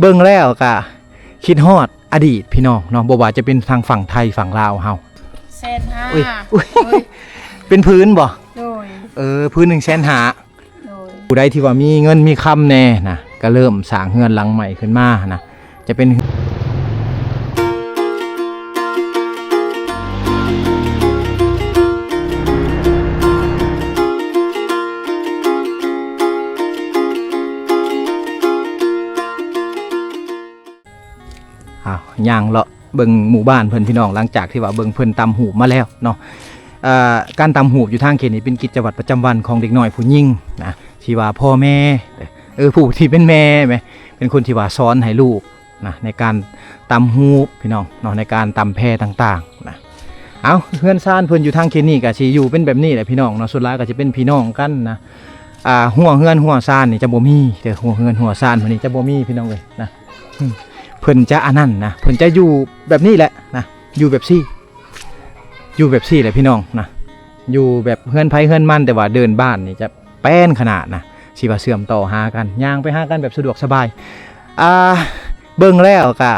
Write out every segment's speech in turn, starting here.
ເບິ່ງແລ້ວກະຄິດຮອດອະດີດພີ່ນ້ອງເນາະ, ບໍ່ວ່າຈະເປັນທາງຝັ່ງໄທຝັ່ງລາວເຮົາ. ແສນຫ້າ. ໂອ້ຍ ໂອ້ຍ ເປັນຜືນບໍ່? ໂດຍ. ເອີ ຜືນໜຶ່ງແສນຫ້າ. ໂດຍ. ຜູ້ໃດທີ່ວ່າມີເງິນມີຄຳແດ່ນະ ກະເລີ່ມສ້າງເຮືອນຫຼັງໃໝ່ຂຶ້ນມານະ ຈະເປັນ ອ້າວ ຍ່າງເລາະເບິ່ງໝູ່ບ້ານເພິ່ນພີ່ນ້ອງ, ຫຼັງຈາກທີ່ວ່າເບິ່ງເພິ່ນຕຳຫູບມາແລ້ວເນາະ. ເອີ ການຕຳຫູບຢູ່ທາງເຂດນີ້ເປັນກິດຈະວັດປະຈຳວັນຂອງເດັກນ້ອຍຜູ້ຍິງນະ ທີ່ວ່າພໍ່ແມ່ ເອີ ຜູ້ທີ່ເປັນແມ່ແໝ ເປັນຄົນທີ່ວ່າສອນໃຫ້ລູກ ນະ ໃນການຕຳຫູບພີ່ນ້ອງເນາະ, ໃນການຕຳແພຕ່າງໆນະ. ເອົ້າ ເຮືອນຊານເພິ່ນຢູ່ທາງເຂດນີ້ກະຊິຢູ່ເປັນແບບນີ້ແຫຼະພີ່ນ້ອງເນາະ, ສ່ວນຫຼາຍກະຈະເປັນພີ່ນ້ອງກັນນະ. ອ່າ ຮົ້ວເຮືອນຮົ້ວຊານນີ້ຈະບໍ່ມີເດີ, ຮົ້ວເຮືອນຮົ້ວຊານເພິ່ນນີ້ຈະບໍ່ມີພີ່ນ້ອງເອີຍນະ. ເພິ່ນຈະອັນນັ້ນນະ, ເພິ່ນຈະຢູ່ແບບນີ້ແຫຼະນະ, ຢູ່ແບບຊີ້ ຢູ່ແບບຊີ້ແຫຼະພີ່ນ້ອງນະ, ຢູ່ແບບເຮືອນໃຜເຮືອນມັນ, ແຕ່ວ່າເດີ່ນບ້ານນີ້ຈະ ແປ້ນຂະໜາດນະ ຊິວ່າເຊື່ອມຕໍ່ຫາກັນ, ຍ່າງໄປຫາກັນແບບສະດວກສະບາຍ. ອ່າ ເບິ່ງແລ້ວກະ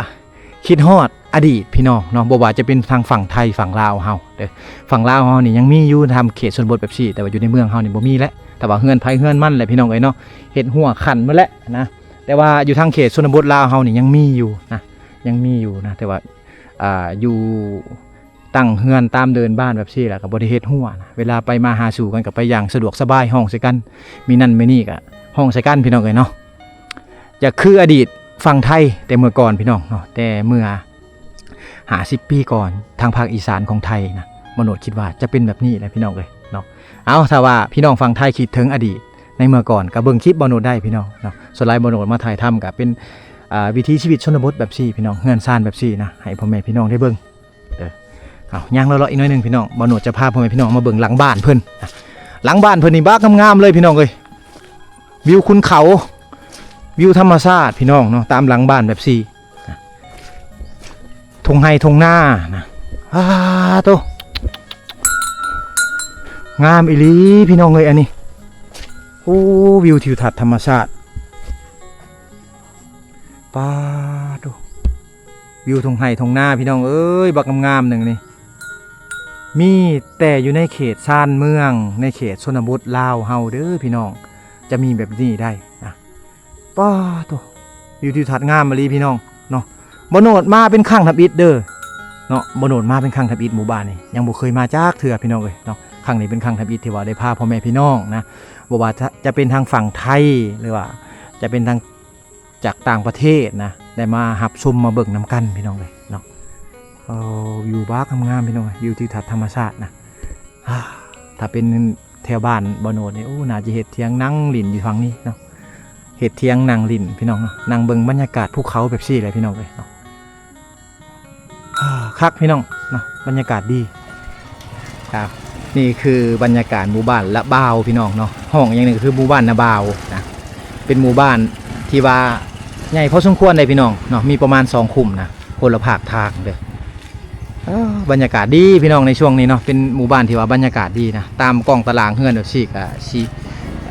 ຄິດຮອດອະດີດພີ່ນ້ອງເນາະ, ບໍ່ວ່າຈະເປັນທາງຝັ່ງໄທຝັ່ງລາວເຮົາເດີ. ຝັ່ງລາວເຮົານີ້ຍັງມີຢູ່ຕາມເຂດຊົນນະບົດແບບຊີ້, ແຕ່ວ່າຢູ່ໃນເມືອງເຮົານີ້ບໍ່ມີແລ້ວ, ແຕ່ວ່າເຮືອນໃຜເຮືອນມັນແຫຼະພີ່ນ້ອງເອີຍເນາະ, ເຮັດຮົ້ວຂັ້ນໝົດແລ້ວນະ. ແຕ່ວ່າຢູ່ທາງເຂດຊົນນະບົດລາວເຮົານີ້ຍັງມີຢູ່ນະ, ຍັງມີຢູ່ນະ, ແຕ່ວ່າ ອ່າ ຢູ່ ຕັ້ງເຮືອນຕາມເດີ່ນບ້ານແບບຊີ້ ແລ້ວກໍບໍ່ໄດ້ເຮັດຮົ້ວນະ, ເວລາໄປມາຫາສູ່ກັນກໍໄປຢ່າງສະດວກສະບາຍ, ຮ້ອງໃສ່ກັນ ມີນັ້ນມີນີ້ກໍຮ້ອງໃສ່ກັນພີ່ນ້ອງເອີຍເນາະ. ຢາກຄືອະດີດຝັ່ງໄທແຕ່ເມື່ອກ່ອນພີ່ນ້ອງເນາະ, ແຕ່ເມື່ອຫ້າສິບປີກ່ອນ ທາງພາກອີສານຂອງໄທນະ, ບ່າວໂນດຄິດວ່າຈະເປັນແບບນີ້ແຫຼະພີ່ນ້ອງເອີຍເນາະ. ເອົາ ຖ້າວ່າພີ່ນ້ອງຝັ່ງໄທຄິດເຖິງອະດີດໃນເມື່ອກ່ອນ ກໍເບິ່ງຄລິບບ່າວໂນດໄດ້ພີ່ນ້ອງເນາະ. ສ່ວນຫຼາຍບ່າວໂນດມາຖ່າຍທຳກໍເປັນ ອ່າ ວິຖີຊີວິດຊົນນະບົດແບບຊີ້ພີ່ນ້ອງ, ເຮືອນຊານແບບຊີ້ນະ ໃຫ້ພໍ່ແມ່ພີ່ນ້ອງໄດ້ເບິ່ງ. ເອີ ເອົາ ຍ່າງເລາະໆອີກໜ້ອຍໜຶ່ງພີ່ນ້ອງ, ບ່າວໂນດຈະພາພໍ່ແມ່ພີ່ນ້ອງມາເບິ່ງຫຼັງບ້ານເພິ່ນ. ຫຼັງບ້ານເພິ່ນນີ້ບັກງາມໆເລີຍພີ່ນ້ອງເອີຍ, ວິວຄຸນເຂົາ ວິວທຳມະຊາດພີ່ນ້ອງເນາະ, ຕາມຫຼັງບ້ານແບບຊີ້ ທົ່ງໄຮ່ທົ່ງນານະ. ອ້າໂຕ ງາມອີ່ຫຼີພີ່ນ້ອງເອີຍ ອັນນີ້. ໂອ້ ວິວທິວທັດທຳມະຊາດ. ປາໂຕ ວິວທົ່ງໄຮ່ທົ່ງນາພີ່ນ້ອງເອີຍ, ບັກງາມໆໜຶ່ງນີ້. ມີແຕ່ຢູ່ໃນເຂດຊານເມືອງ ໃນເຂດຊົນນະບົດລາວເຮົາເດີພີ່ນ້ອງ, ຈະມີແບບນີ້ໄດ້ນະ. ປາໂຕ ວິວທິວທັດງາມອີ່ຫຼີພີ່ນ້ອງເນາະ. ບ່າວໂນດມາເປັນຄັ້ງທຳອິດເດີເນາະ, ບ່າວໂນດມາເປັນຄັ້ງທຳອິດ, ໝູ່ບ້ານນີ້ຍັງບໍ່ເຄີຍມາຈັກເທື່ອພີ່ນ້ອງເອີຍເນາະ. ຄັ້ງນີ້ເປັນຄັ້ງທຳອິດທີ່ວ່າໄດ້ພາພໍ່ແມ່ພີ່ນ້ອງນະ, ບໍ່ວ່າຈະ ຈະເປັນທາງຝັ່ງໄທ ຫຼືວ່າຈະເປັນທາງ ຈາກຕ່າງປະເທດນະ ໄດ້ມາຮັບຊົມມາເບິ່ງນຳກັນພີ່ນ້ອງເອີຍເນາະ. ເອີ ວິວບັກງາມໆພີ່ນ້ອງເອີຍ, ວິວທິວທັດທຳມະຊາດນະ. ຖ້າເປັນແຖວບ້ານບ່າວໂນດນີ້ ໂອ້ ໜ້າຈະເຮັດຖຽງນັ່ງຫຼິ້ນຢູ່ຝັ່ງນີ້ເນາະ, ເຮັດຖຽງນັ່ງຫຼິ້ນພີ່ນ້ອງເນາະ, ນັ່ງເບິ່ງບັນຍາກາດພູເຂົາແບບຊີ້ແຫຼະພີ່ນ້ອງເອີຍເນາະ. ອ່າ ຄັກພີ່ນ້ອງເນາະ, ບັນຍາກາດດີ. ອ່າ ນີ້ຄືບັນຍາກາດໝູ່ບ້ານລະບ່າວພີ່ນ້ອງເນາະ, ຮ້ອງອີກຢ່າງໜຶ່ງກໍຄືໝູ່ບ້ານນາບ່າວນະ, ເປັນໝູ່ບ້ານທີ່ວ່າໃຫຍ່ພໍສົມຄວນເດ້ພີ່ນ້ອງເນາະ, ມີປະມານສອງຄຸ້ມນະ ຄົນລະພາກທາງເດີ. ເອີ ບັນຍາກາດດີພີ່ນ້ອງໃນຊ່ວງນີ້ເນາະ, ເປັນໝູ່ບ້ານທີ່ວ່າບັນຍາກາດດີນະ, ຕາມກ້ອງຕາລາງເຮືອນແບບຊີ້ກໍຊິ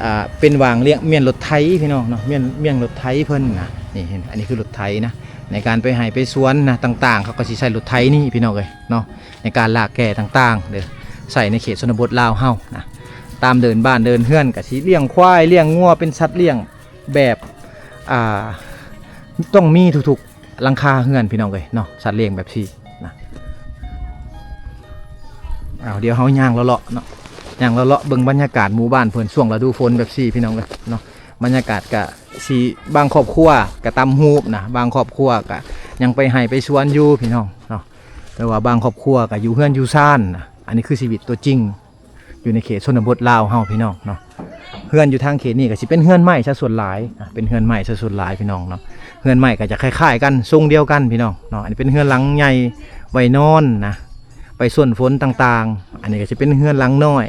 ອ່າ ເປັນວາງລຽງ ມ້ຽນລົດໄຖພີ່ນ້ອງເນາະ, ມ້ຽນ ມ້ຽນລົດໄຖເພິ່ນນະ. ນີ້ເຫັນ ອັນນີ້ຄືລົດໄຖນະ ໃນການໄປໄຮ່ໄປສວນນະຕ່າງໆ, ເຂົາກໍຊິໃຊ້ລົດໄຖນີ້ພີ່ນ້ອງເອີຍເນາະ ໃນການລາກແກ່ຕ່າງໆເດີ, ໃຊ້ໃນເຂດຊົນນະບົດລາວເຮົານະ. ຕາມເດີ່ນບ້ານເດີ່ນເຮືອນກໍຊິລ້ຽງຄວາຍລ້ຽງງົວ ເປັນສັດລ້ຽງແບບ ອ່າ ຕ້ອງມີທຸກໆຫຼັງຄາເຮືອນພີ່ນ້ອງເອີຍເນາະ, ສັດລ້ຽງແບບຊີ້ນະ. ເອົາ ດຽວເຮົາຍ່າງເລາະໆເນາະ, ຍ່າງເລາະໆເບິ່ງບັນຍາກາດໝູ່ບ້ານເພິ່ນຊ່ວງລະດູຝົນແບບຊີ້ພີ່ນ້ອງເອີຍເນາະ. ບັນຍາກາດກະຊິ ບາງຄອບຄົວກະຕຳຫູບນະ, ບາງຄອບຄົວກະຍັງໄປໄຮ່ໄປສວນຢູ່ພີ່ນ້ອງເນາະ, ແຕ່ວ່າບາງຄອບຄົວກະຢູ່ເຮືອນຢູ່ຊານນະ. ອັນນີ້ຄືຊີວິດຕົວຈິງຢູ່ໃນເຂດຊົນນະບົດລາວເຮົາພີ່ນ້ອງເນາະ. ເຮືອນຢູ່ທາງເຂດນີ້ກະຊິເປັນເຮືອນໄມ້ຊະສ່ວນຫຼາຍນະ, ເປັນເຮືອນໄມ້ຊະສ່ວນຫຼາຍພີ່ນ້ອງເນາະ. ເຮືອນໄມ້ກະຈະຄ້າຍໆກັນ ຊົງດຽວກັນພີ່ນ້ອງເນາະ. ອັນນີ້ເປັນເຮືອນຫຼັງໃຫຍ່ໄວ້ນອນນະ, ໄປຊົນຝົນຕ່າງໆ. ອັນນີ້ກະຊິເປັນເຮືອນຫຼັງນ້ອຍ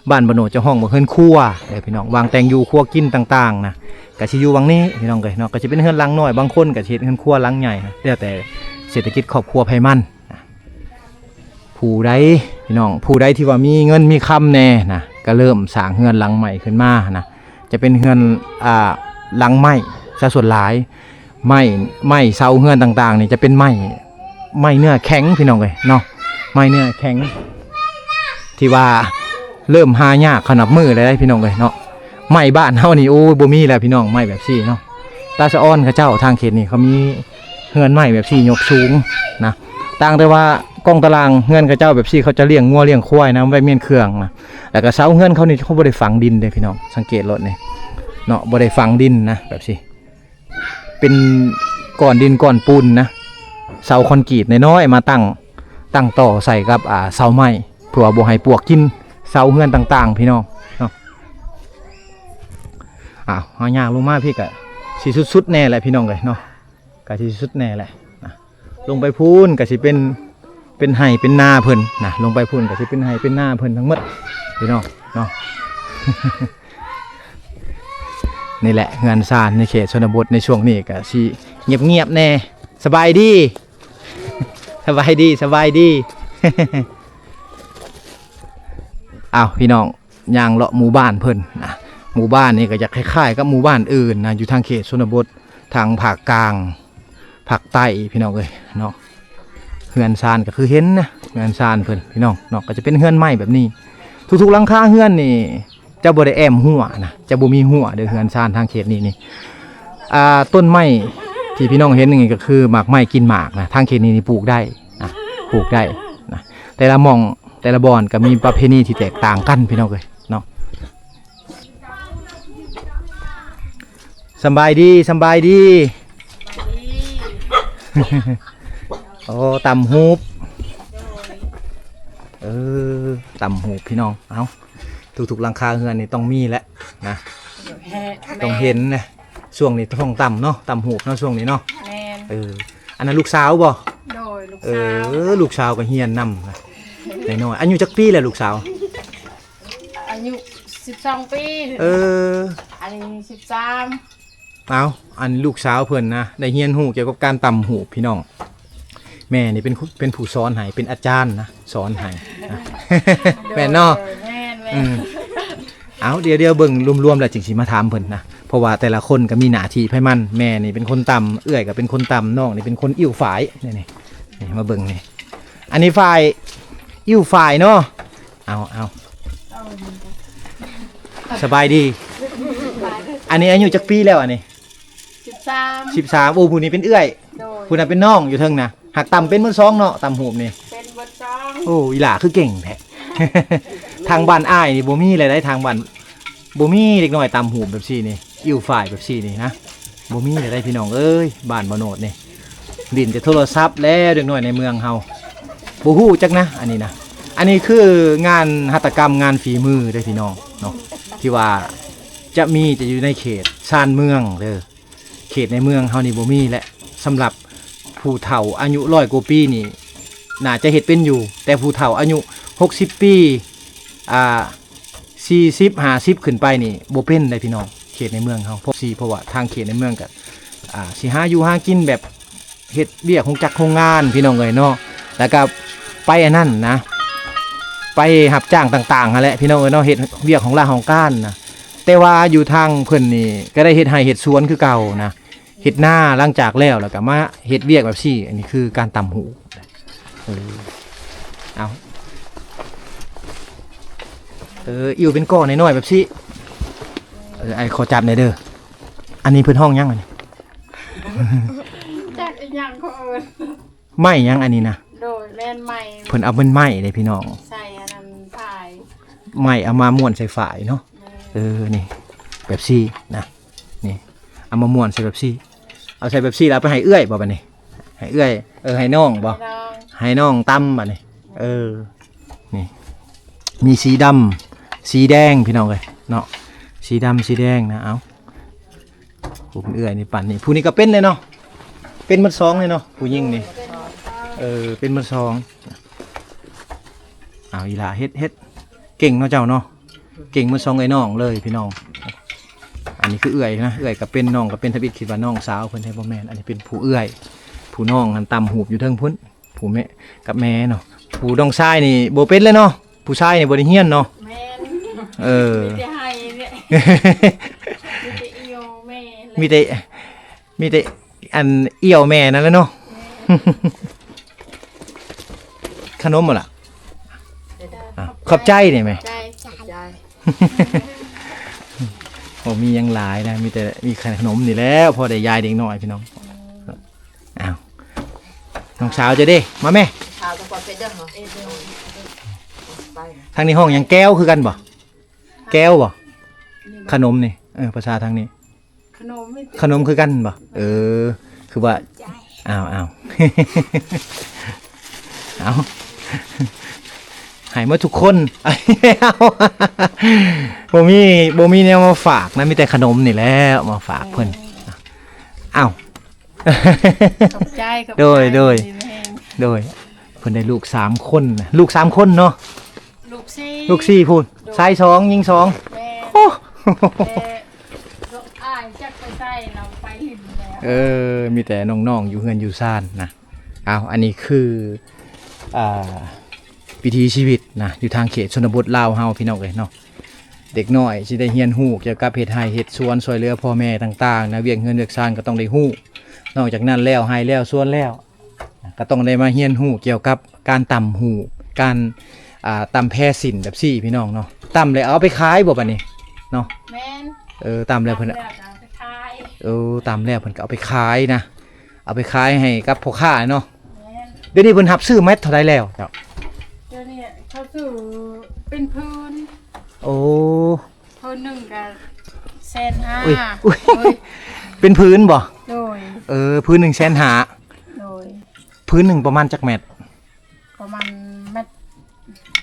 ບ້ານບ່າວໂນດຈະຮ້ອງວ່າເຮືອນຄົວເດີພີ່ນ້ອງ, ວາງແຕ່ງຢູ່ຄົວກິນຕ່າງໆນະ ກະຊິຢູ່ຫວ່າງນີ້ພີ່ນ້ອງເອີຍເນາະ. ກະຊິເປັນເຮືອນຫຼັງນ້ອຍ, ບາງຄົນກະຊິເຮັດເຮືອນຄົວຫຼັງໃຫຍ່ນະ, ແລ້ວແຕ່ເສດຖະກິດຄອບຄົວໃຜມັນນະ. ຜູ້ໃດພີ່ນ້ອງ ຜູ້ໃດທີ່ວ່າມີເງິນມີຄຳແດ່ນະ ກະເລີ່ມສ້າງເຮືອນຫຼັງໃໝ່ຂຶ້ນມານະ, ຈະເປັນເຮືອນ ອ່າ ຫຼັງໄມ້ຊະສ່ວນຫຼາຍ. ໄມ້ ໄມ້ເສົາເຮືອນຕ່າງໆນີ້ຈະເປັນໄມ້ ໄມ້ເນື້ອແຂງພີ່ນ້ອງເອີຍເນາະ ໄມ້ເນື້ອແຂງ ທີ່ວ່າເລີ່ມຫາຍາກເຂົ້ານັບມື້ແລ້ວເດ້ພີ່ນ້ອງເອີຍເນາະ. ໄມ້ບ້ານເຮົານີ້ ໂອ້ຍ ບໍ່ມີແລ້ວພີ່ນ້ອງ ໄມ້ແບບຊີ້ເນາະ. ຕາສະອອນເຂົາເຈົ້າທາງເຂດນີ້ ເຂົາມີເຮືອນໄມ້ແບບຊີ້ຍົກສູງນະ ຕ່າງແຕ່ວ່າກອງຕາລາງເຮືອນເຂົາເຈົ້າແບບຊີ້ ເຂົາຈະລ້ຽງງົວລ້ຽງຄວາຍນຳ ໄວ້ມ້ຽນເຄື່ອງນະ. ແລ້ວກໍເສົາເຮືອນເຂົານີ້ ເຂົາບໍ່ໄດ້ຝັງດິນເດ້ພີ່ນ້ອງ ສັງເກດໂລດນີ້ເນາະ ບໍ່ໄດ້ຝັງດິນນະ ແບບຊີ້ ເປັນກ້ອນດິນກ້ອນປູນນະ ເສົາຄອນກຣີດນ້ອຍໆ ມາຕັ້ງ ຕັ້ງຕໍ່ໃສ່ກັບ ອ່າ ເສົາໄມ້ ເພື່ອບໍ່ໃຫ້ປວກກິນເສົາເຮືອນຕ່າງໆ ພີ່ນ້ອງເນາະ. ອ້າວ ເຮົາຍ່າງລົງມາພີ້ກະຊິສຸດໆແດ່ແຫຼະພີ່ນ້ອງເອີຍເນາະ ກະຊິສຸດແດ່ແຫຼະນະ. ລົງໄປພຸ້ນກະຊິເປັນ ເປັນໄຮ່ເປັນນາເພິ່ນນະ ລົງໄປພຸ້ນກໍຊິເປັນໄຮ່ເປັນນາເພິ່ນທັງໝົດພີ່ນ້ອງເນາະ. ນີ້ແຫຼະເຮືອນຊານໃນເຂດຊົນນະບົດ ໃນຊ່ວງນີ້ກໍຊິງຽບໆແດ່. ສະບາຍດີ ສະບາຍດີ ສະບາຍດີ. ອ້າວ ພີ່ນ້ອງ ຍ່າງເລາະໝູ່ບ້ານເພິ່ນນະ ໝູ່ບ້ານນີ້ກໍຈະຄ້າຍໆກັບໝູ່ບ້ານອື່ນນະ ຢູ່ທາງເຂດຊົນນະບົດ ທາງພາກກາງ ພາກໃຕ້ພີ່ນ້ອງເອີຍເນາະ. ເຮືອນຊານກໍຄືເຫັນນະ ເຮືອນຊານເພິ່ນພີ່ນ້ອງເນາະ ກໍຈະເປັນເຮືອນໄມ້ແບບນີ້. ທຸກໆຫຼັງຄາເຮືອນນີ້ຈະບໍ່ໄດ້ແອ້ມຮົ້ວນະ ຈະບໍ່ມີຮົ້ວເດີ ເຮືອນຊານທາງເຂດນີ້ນີ້. ອ່າ ຕົ້ນໄມ້ທີ່ພີ່ນ້ອງເຫັນນີ້ກໍຄືໝາກໄມ້ກິນໝາກນະ ທາງເຂດນີ້ນີ້ປູກໄດ້ນະ ປູກໄດ້ນະ. ແຕ່ລະໝ່ອງ ແຕ່ລະບ່ອນກໍມີປະເພນີທີ່ແຕກຕ່າງກັນພີ່ນ້ອງເອີຍເນາະ. ສຳບາຍດີ ສຳບາຍດີ. ໂອ້ ຕຳຫູບ ເອີ ຕຳຫູບພີ່ນ້ອງ. ເອົ້າ ທຸກໆຫຼັງຄາເຮືອນນີ້ຕ້ອງມີແຫຼະນະ ຕ້ອງເຫັນນະ. ຊ່ວງນີ້ທ້ອງຕ່ຳເນາະ ຕຳຫູບເນາະ ຊ່ວງນີ້ເນາະ. ແມ່ນ ເອີ ອັນນັ້ນລູກສາວບໍ່? ໂດຍ ລູກສາວ. ເອີ ລູກສາວກໍຮຽນນຳນະ ນ້ອຍໆ. ອາຍຸຈັກປີແລ້ວລູກສາວ? ອາຍຸສິບສອງປີ. ເອີ ອັນນີ້ສິບສາມ. ເອົາ ອັນລູກສາວເພິ່ນນະ ໄດ້ຮຽນຮູ້ກ່ຽວກັບການຕຳຫູບພີ່ນ້ອງ. ແມ່ນີ້ເປັນ ເປັນຜູ້ສອນໃຫ້ ເປັນອາຈານນະ ສອນໃຫ້ນະ. ແມ່ນເນາະ? ໂດຍ ແມ່ນໆ. ອືມ ເອົາ ດຽວ ດຽວເບິ່ງລວມໆແລ້ວຈຶ່ງຊິມາຖາມເພິ່ນນະ ເພາະວ່າແຕ່ລະຄົນກໍມີໜ້າທີ່ໃຜມັນ. ແມ່ນີ້ເປັນຄົນຕຳ ເອື້ອຍກໍເປັນຄົນຕຳ ນ້ອງນີ້ເປັນຄົນອີ້ວຝ້າຍ. ນີ້ໆ ນີ້ ມາເບິ່ງນີ້ ອັນນີ້ຝ້າຍ ອີ້ວຝ້າຍເນາະ. ເອົາ ເອົາ ສະບາຍດີ. ອັນນີ້ອາຍຸຈັກປີແລ້ວອັນນີ້? ສິບສາມ. ສິບສາມ. ໂອ້ ຜູ້ນີ້ເປັນເອື້ອຍ. ໂດຍ. ຜູ້ນັ້ນເປັນນ້ອງຢູ່ເທິງນະ. ຫາກຕຳເປັນໝົດສອງເນາະ ຕຳຫູບນີ້. ເປັນໝົດສອງ. ໂອ້ ອີຫຼ້າຄືເກັ່ງແທ້. ທາງບ້ານອ້າຍນີ້ບໍ່ມີເລີຍໃດ໋ ທາງບ້ານ ບໍ່ມີເດັກນ້ອຍຕຳຫູບແບບຊີ້ນີ້ ອິ້ວຝ້າຍແບບຊີ້ນີ້ນະ ບໍ່ມີເລີຍໃດ໋ພີ່ນ້ອງເອີຍ. ບ້ານບໍ່ໂນດນີ້ຫຼິ້ນແຕ່ໂທລະສັບແລ້ວ ເດັກນ້ອຍໃນເມືອງເຮົາ ບໍ່ຮູ້ຈັກນະ ອັນນີ້ນະ. ອັນນີ້ຄືງານຫັດຖະກຳ ງານຝີມືເດ້ພີ່ນ້ອງເນາະ ທີ່ວ່າຈະມີແຕ່ຢູ່ໃນເຂດຊານເມືອງເດີ. ເຂດໃນເມືອງເຮົານີ້ບໍ່ມີແຫຼະ. ສຳລັບຜູ້ເຖົ້າອາຍຸຮ້ອຍກວ່າປີນີ້ ໜ້າຈະເຮັດເປັນຢູ່ ແຕ່ຜູ້ເຖົ້າອາຍຸຫົກສິບປີ ອ່າ ສີ່ສິບ ຫ້າສິບຂຶ້ນໄປນີ້ບໍ່ເປັນໃດ໋ພີ່ນ້ອງ ເຂດໃນເມືອງເຮົາ. ເພາະ ເພາະວ່າທາງເຂດໃນເມືອງກໍ ອ່າ ຊິຫາຢູ່ຫາກິນແບບເຮັດວຽກໂຮງຈັກໂຮງງານພີ່ນ້ອງເອີຍເນາະ ແລ້ວກໍໄປອັນນັ້ນນະ ໄປຮັບຈ້າງຕ່າງໆຫັ້ນແຫຼະພີ່ນ້ອງເອີຍເນາະ ເຮັດວຽກຂອງລາຂອງການນະ. ແຕ່ວ່າຢູ່ທາງເພິ່ນນີ້ກໍໄດ້ເຮັດໄຮ່ເຮັດສວນຄືເກົ່ານະ ເຮັດນາ ຫຼັງຈາກແລ້ວ ແລ້ວກໍມາເຮັດວຽກແບບຊີ້. ອັນນີ້ຄືການຕຳຫູບ. ເອີ ເອົາ ເອີ ອິ້ວເປັນກ້ອນນ້ອຍໆແບບຊີ້. ເອີ ອ້າຍຂໍຈັບແດ່ເດີ. ອັນນີ້ເພິ່ນຮ້ອງຫຍັງອັນນີ້? ຈັກອີຫຍັງເຂົາເອີ້ນ ໄມ້ຫຍັງອັນນີ້ນະ? ໂດຍ ແມ່ນໄມ້ ເພິ່ນເອົາເປັນໄມ້ເດ້ພີ່ນ້ອງ ໃສ່ອັນນັ້ນຝ້າຍ ໄມ້ເອົາມາມ້ວນໃສ່ຝ້າຍເນາະ. ແມ່ນ ເອີ ນີ້ແບບຊີ້ນະ ນີ້ ເອົາມາມ້ວນໃສ່ແບບຊີ້ ເອົາໃສ່ແບບຊີ້ແລ້ວເອົາໄປໃຫ້ເອື້ອຍບໍ່ບັດນີ້? ໃຫ້ເອື້ອຍ ເອີ ໃຫ້ນ້ອງບໍ່? ໃຫ້ນ້ອງ ໃຫ້ນ້ອງຕຳບັດນີ້. ເອີ ນີ້ ມີສີດຳ ສີແດງພີ່ນ້ອງເອີຍເນາະ ສີດຳສີແດງນະ. ເອົາ ຜູ້ເປັນເອື້ອຍນີ້ປານນີ້ ຜູ້ນີ້ກໍເປັນເລີຍເນາະ ເປັນໝົດສອງເລີຍເນາະ ຜູ້ຍິງນີ້. ເອີ ເປັນໝົດສອງ. ເອົາ ອີຫຼ້າເຮັດ ເຮັດ ເກັ່ງເນາະເຈົ້າເນາະ ເກັ່ງໝົດສອງເອື້ອຍນ້ອງເລີຍພີ່ນ້ອງ. ອັນນີ້ຄືເອື້ອຍນະ ເອື້ອຍກໍເປັນ ນ້ອງກໍເປັນ ທຳອິດຄິດວ່ານ້ອງສາວເພິ່ນແທ້ ບໍ່ແມ່ນ. ອັນນີ້ເປັນຜູ້ເອື້ອຍ ຜູ້ນ້ອງຫັ້ນຕຳຫູບຢູ່ເທິງພຸ້ນ ຜູ້ແມ່ກັບແມ່ເນາະ. ຜູ້ນ້ອງຊາຍນີ້ບໍ່ເປັນເລີຍເນາະ ຜູ້ຊາຍນີ້ບໍ່ໄດ້ຮຽນເນາະ. ແມ່ນ ເອີ ມີແຕ່ໄຮ່ແຫຼະ ມີແຕ່ອີ່ວແມ່ແຫຼະ ມີແຕ່ ມີແຕ່ ອັນ ອ່ຽວແມ່ນັ້ນແຫຼະເນາະ. ຂະໜົມບໍ່ລະ? ເດີ ອ່ະ ຂອບໃຈນີ້ແມ່. ໃຈ ຂອບໃຈ. ບໍ່ມີຫຍັງຫຼາຍນະ ມີແຕ່ ມີຂະໜົມນີ້ແຫຼະ ພໍໄດ້ຢາຍເດັກນ້ອຍພີ່ນ້ອງ. ອ້າວ ນ້ອງສາວເຈົ້າເດ້ ມາແມ່. ຂາວກໍບໍ່ເປັນເດີ ໄປ. ທາງນີ້ຮ້ອງຫຍັງ? ແກ້ວຄືກັນບໍ່? ແກ້ວບໍ່? ຂະໜົມນີ້ ເອີ ພາສາທາງນີ້ ຂະໜົມ ຂະໜົມຄືກັນບໍ່? ເອີ ຄືວ່າ ອ້າວ ອ້າວ ເອົາ ໃຫ້ໝົດທຸກຄົນ. ບໍ່ມີ ບໍ່ມີແນວມາຝາກນະ ມີແຕ່ຂະໜົມນີ້ແຫຼະມາຝາກເພິ່ນ. ເອີ ອ້າວ ຂອບໃຈ ຂອບໃຈ. ໂດຍ ໂດຍ ດີມີແຮງ. ໂດຍ ເພິ່ນໄດ້ລູກສາມຄົນນະ ລູກສາມຄົນເນາະ. ລູກສີ່ ລູກສີ່ພຸ້ນ. ໂດຍ ຊາຍສອງ ຍິງສອງ. ແມ່ນ. ໂອ້ ແຕ່ລູກອ້າຍຈັກໄປໃສ ລາວໄປຫຼິ້ນແລ້ວ. ເອີ ມີແຕ່ນ້ອງໆຢູ່ເຮືອນຢູ່ຊານນະ. ເອົາ ອັນນີ້ຄື ອ່າ ວິຖີຊີວິດນະ ຢູ່ທາງເຂດຊົນນະບົດລາວເຮົາ ພີ່ນ້ອງເອີຍເນາະ. ເດັກນ້ອຍຊິໄດ້ຮຽນຮູ້ກ່ຽວກັບເຮັດໄຮ່ເຮັດສວນ ຊ່ວຍເຫຼືອພໍ່ແມ່ຕ່າງໆນະ ວຽກເຮືອນວຽກຊານກໍຕ້ອງໄດ້ຮູ້. ນອກຈາກນັ້ນແລ້ວ ໄຮ່ແລ້ວສວນແລ້ວ ກໍຕ້ອງໄດ້ມາຮຽນຮູ້ກ່ຽວກັບການຕຳຫູກ ການ ອ່າ ຕຳແພສິນແບບຊີ້ພີ່ນ້ອງເນາະ. ຕຳແລ້ວເອົາໄປຂາຍບໍ່ບັດນີ້ເນາະ? ແມ່ນ. ເອີ ຕຳແລ້ວເພິ່ນ ຕຳແລ້ວກໍເອົາໄປຂາຍ. ເອີ ຕຳແລ້ວເພິ່ນກໍເອົາໄປຂາຍນະ ເອົາໄປຂາຍໃຫ້ກັບພໍ່ຄ້າເນາະ. ແມ່ນ. ດຽວນີ້ເພິ່ນຮັບຊື້ແມັດເທົ່າໃດແລ້ວເຈົ້າ? ດຽວນີ້ເຂົາຊື້ເປັນຜືນ. ໂອ້ ຜືນໜຶ່ງກໍແສນຫ້າ. ອຸ້ຍ ອຸ້ຍ ເປັນຜືນບໍ່? ໂດຍ. ເອີ ຜືນໜຶ່ງແສນຫ້າ. ໂດຍ. ຜືນໜຶ່ງປະມານຈັກແມັດ? ປະມານແມັດ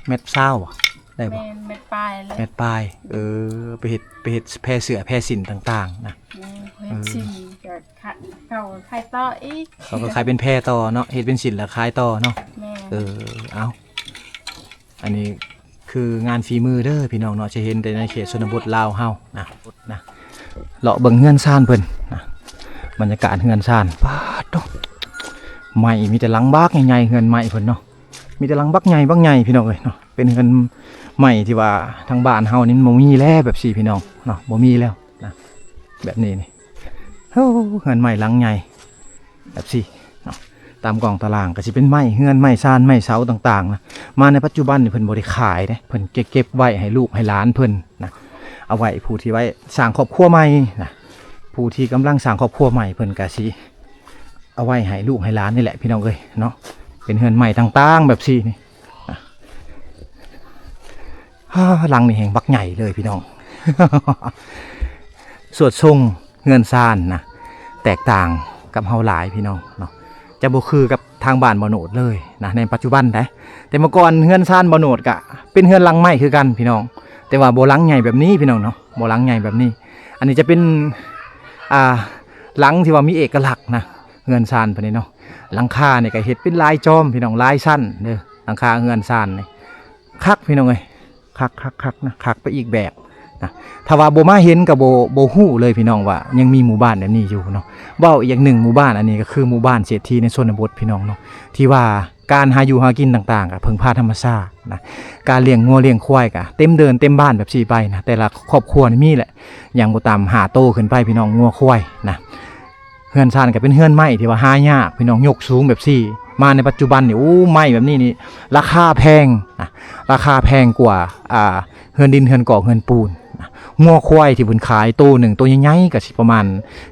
ແມັດຊາວບໍ່? ໄດ້ບໍ່? ແມ່ນ ແມັດປາຍເລີຍ. ແມັດປາຍ. ເອີ ໄປເຮັດ ໄປເຮັດແພເສື້ອແພສິ້ນຕ່າງໆນະ. ແມ່ນ ເຮັດ ເອີ ສິ້ນກໍຂະ ເຂົາຂາຍຕໍ່ອີກ. ເຂົາກໍຂາຍເປັນແພຕໍ່ເນາະ ເຮັດເປັນສິ້ນແລ້ວຂາຍຕໍ່ເນາະ. ແມ່ນ. ເອີ ເອົາ ອັນນີ້ຄືງານຝີມືເດີພີ່ນ້ອງເນາະ ຈະເຫັນແຕ່ໃນເຂດຊົນນະບົດລາວເຮົານະ ນະ. ເລາະເບິ່ງເຮືອນຊານເພິ່ນນະ ບັນຍາກາດເຮືອນຊານ ປາດໂທ້ ໄມ້ມີແຕ່ຫຼັງບັກໃຫຍ່ໆ ເຮືອນໄມ້ເພິ່ນເນາະ ມີແຕ່ຫຼັງບັກໃຫຍ່ ບັກໃຫຍ່ພີ່ນ້ອງເອີຍເນາະ. ເປັນເຮືອນໄມ້ທີ່ວ່າທາງບ້ານເຮົານີ້ມັນບໍ່ມີແລ້ວແບບຊີ້ພີ່ນ້ອງເນາະ ບໍ່ມີແລ້ວນະ ແບບນີ້ນີ້. ໂອ້ ເຮືອນໄມ້ຫຼັງໃຫຍ່ ແບບຊີ້ເນາະ ຕາມກ້ອງຕາລ່າງກໍຊິເປັນໄມ້ເຮືອນ ໄມ້ຊານ ໄມ້ເສົາຕ່າງໆນະ. ມາໃນປັດຈຸບັນນີ້ເພິ່ນບໍ່ໄດ້ຂາຍເດ້ ເພິ່ນເກັບ ເກັບໄວ້ໃຫ້ລູກໃຫ້ຫຼານເພິ່ນນະ ເອົາໄວ້ຜູ້ທີ່ໄວ້ສ້າງຄອບຄົວໃໝ່ນະ ຜູ້ທີ່ກຳລັງສ້າງຄອບຄົວໃໝ່ ເພິ່ນກໍຊິເອົາໄວ້ໃຫ້ລູກໃຫ້ຫຼານນີ້ແຫຼະ ພີ່ນ້ອງເອີຍເນາະ. ເປັນເຮືອນໄມ້ຕ່າງໆແບບຊີ້ນີ້ ອ່າ ຫຼັງນີ້ແຮ່ງບັກໃຫຍ່ເລີຍພີ່ນ້ອງ. ສວດຊົງເຮືອນຊານນະ ແຕກຕ່າງກັບເຮົາຫຼາຍພີ່ນ້ອງເນາະ ຈະບໍ່ຄືກັບທາງບ້ານບ່າວໂນດເລີຍນະ ໃນປັດຈຸບັນໃດ໋. ແຕ່ເມື່ອກ່ອນເຮືອນຊານບ່າວໂນດກະເປັນເຮືອນຫຼັງໄມ້ຄືກັນພີ່ນ້ອງ ແຕ່ວ່າບໍ່ຫຼັງໃຫຍ່ແບບນີ້ພີ່ນ້ອງເນາະ ບໍ່ຫຼັງໃຫຍ່ແບບນີ້. ອັນນີ້ຈະເປັນ ອ່າ ຫຼັງທີ່ວ່າມີເອກະລັກນະ ເຮືອນຊານເພິ່ນນີ້ເນາະ. ຫຼັງຄານີ້ກະເຮັດເປັນລາຍຈອມພີ່ນ້ອງ ລາຍຊັ້ນເດີ ຫຼັງຄາເຮືອນຊານນີ້ ຄັກພີ່ນ້ອງເອີຍ ຄັກໆໆນະ ຄັກໄປອີກແບບນະ. ຖ້າວ່າບໍ່ມາເຫັນກໍບໍ່ ບໍ່ຮູ້ເລີຍພີ່ນ້ອງວ່າຍັງມີໝູ່ບ້ານແບບນີ້ຢູ່ເນາະ. ເວົ້າອີກຢ່າງໜຶ່ງ ໝູ່ບ້ານອັນນີ້ກໍຄືໝູ່ບ້ານເສດຖີໃນຊົນນະບົດພີ່ນ້ອງເນາະ ທີ່ວ່າການຫາຢູ່ຫາກິນຕ່າງໆກໍເພິ່ງພາທຳມະຊາດນະ ການລ້ຽງງົວລ້ຽງຄວາຍກໍເຕັມເດີ່ນເຕັມບ້ານແບບຊີ້ໄປນະ. ແຕ່ລະຄອບຄົວນີ້ມີແຫຼະ ຢ່າງບໍ່ຕ່ຳຫ້າໂຕຂຶ້ນໄປພີ່ນ້ອງ ງົວຄວາຍນະ. ເຮືອນຊານກໍເປັນເຮືອນໄມ້ທີ່ວ່າຫາຍາກພີ່ນ້ອງ ຍົກສູງແບບຊີ້ ມາໃນປັດຈຸບັນນີ້ ໂອ້ ໄມ້ແບບນີ້ນີ້ລາຄາແພງນະ ລາຄາແພງກວ່າ ອ່າ ເຮືອນດິນເຮືອນກອກເຮືອນປູນນະ. ງົວຄວາຍທີ່ເພິ່ນຂາຍໂຕໜຶ່ງ ໂຕໃຫຍ່ໆກໍຊິປະມານ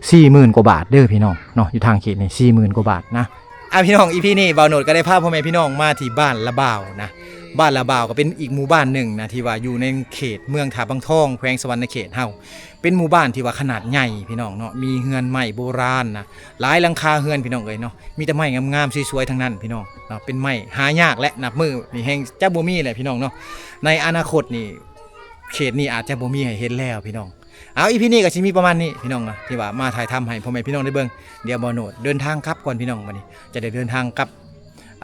ສີ່ໝື່ນກວ່າບາດເດີພີ່ນ້ອງເນາະ ຢູ່ທາງເຂດນີ້ສີ່ໝື່ນກວ່າບາດນະ. ອ່າ ພີ່ນ້ອງ ອີພີນີ້ບ່າວໂນດກໍໄດ້ພາພໍ່ແມ່ພີ່ນ້ອງມາທີ່ບ້ານລະບ່າວນະ. ບ້ານລະບ່າວກໍເປັນອີກໝູ່ບ້ານໜຶ່ງນະ ທີ່ວ່າຢູ່ໃນເຂດເມືອງທ່າບັງທອງ ແຂວງສະຫວັນນະເຂດເຮົາ. ເປັນໝູ່ບ້ານທີ່ວ່າຂະໜາດໃຫຍ່ພີ່ນ້ອງເນາະ ມີເຮືອນໄມ້ໂບລານນະ ຫຼາຍຫຼັງຄາເຮືອນພີ່ນ້ອງເອີຍເນາະ. ມີແຕ່ໄມ້ງາມໆ ສວຍໆ ທັງນັ້ນພີ່ນ້ອງເນາະ ເປັນໄມ້ຫາຍາກແຫຼະ ນັບມື້ນີ້ແຮ່ງຈະບໍ່ມີແຫຼະພີ່ນ້ອງເນາະ. ໃນອະນາຄົດນີ້ ເຂດນີ້ອາດຈະບໍ່ມີໃຫ້ເຫັນແລ້ວພີ່ນ້ອງ. ເອົາ ອີພີນີ້ກໍຊິມີປະມານນີ້ພີ່ນ້ອງເນາະ ທີ່ວ່າມາຖ່າຍທຳໃຫ້ພໍ່ແມ່ພີ່ນ້ອງໄດ້ເບິ່ງ. ດຽວບ່າວໂນດເດີນທາງກັບກ່ອນພີ່ນ້ອງ ບັດນີ້ຈະໄດ້ເດີນທາງກັບ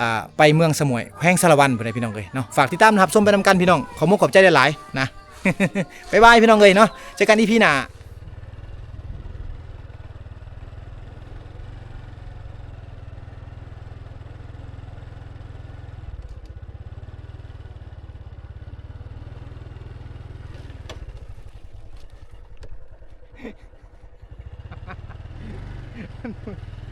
ອ່າ ໄປເມືອງສະໝວຍ ແຂວງສາລະວັນພຸ້ນແຫຼະພີ່ນ້ອງເອີຍເນາະ. ຝາກຕິດຕາມຮັບຊົມໄປນຳກັນພີ່ນ້ອງ ຂໍມຸກຂອບໃຈຫຼາຍໆນະ. ບາຍບາຍພີ່ນ້ອງເອີຍເນາະ ເຈີກັນອີພີໜ້າ. ມັນ